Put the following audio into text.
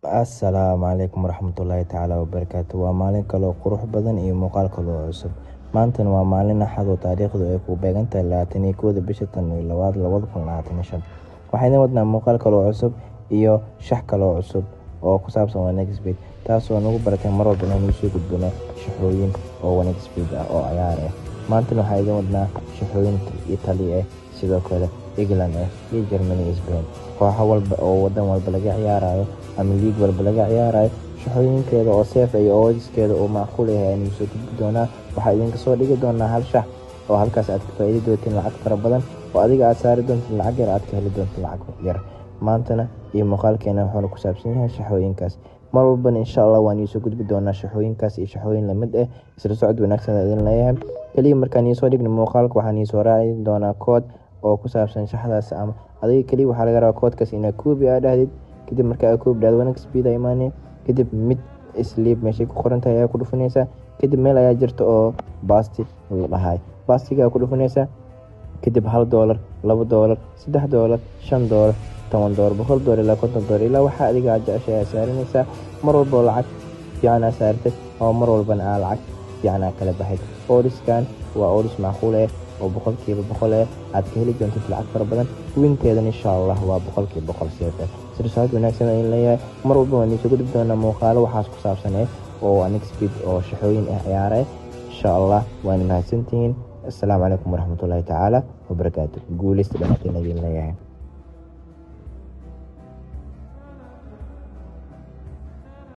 Assalaamu calaykum waraxmatullaahi tacaala wabarakaatu. Waa maalin kaloo qurux badan iyo muuqaal kaloo cusub. Maantana waa maalin Axad oo taariikhdu ay ku beegan tahay 21-da bisha 12aad 2025. Waxaan idin wadnaa muuqaal kaloo cusub iyo shax kaloo cusub oo ku saabsan 1xBet, taasoo nagu baratay mar walba inaan soo gudbino shaxooyin oo 1xBet ah oo ciyaar ah. Maantana waxaan idin wadnaa shaxooyin Italy ah, sidoo kale England ah iyo Germany iyo Spain. Kooxo walba oo wadan walba laga ciyaarayo ama league walba laga ciyaarayo, shaxooyinkeeda oo safe iyo oddskeeda oo macquul yahay ayaan soo gudbi doonaa. Waxaa idinka soo dhigi doonaa hal shax oo halkaas aad ka faa'iidi doontiin lacag fara badan, oo adiga aad saari doontid lacag yar, aad ka heli doontid lacag yar. Maantana iyo muuqaalkeena wuxuuna ku saabsan yahay shaxooyinkaas. Mar walbana, insha Allah, waan iisoo gudbi doonaa shaxooyinkaas iyo shaxooyin lamid ah. Isla socod wanaagsan idin leeyahay. Kaliya markaan iisoo dhigno muuqaalka, waxaan iisoo raaci doonaa kood oo ku saabsan shaxdaas, ama adiga kaliya waxaa laga rabaa koodkaas inaad copy aa dhahdid. Kadib marka aad copy dhahdo, 1xBet aa imaanay. Kadib mid slip meeshay ku qoran tahay ayaa ku dhufanaysaa. Kadib meel ayaa jirta oo paste la dhahay, pastega ayaa ku dhufanaysaa. Kadib $1, $2, $3, $5, $10, $100 ilaa $50 ilaa waxaa adiga aad jeceshahay ayaa saaranaysaa. Mar walba oo lacag fiican aa saartay oo mar walbana aa lacag fiican aa kala baxayd. Oddskan waa odds macquul ah oo 100% ah, aad ka heli doontid lacag fara badan. Winteedan, insha Allah, waa 100% safe ah. Sida socod wanaagsan ayaan leeyahay. Mar walba waan iisoo gudbi doonaa muuqaalo waxaas ku saabsan eh oo 1xBet oo shaxooyin ah ciyaare, insha Allah. Waana mahadsantihiin. Assalaamu calaykum waraxmatullaahi tacaala wabarakaatu. Guuleysta dhammaantiin idin leeyahay.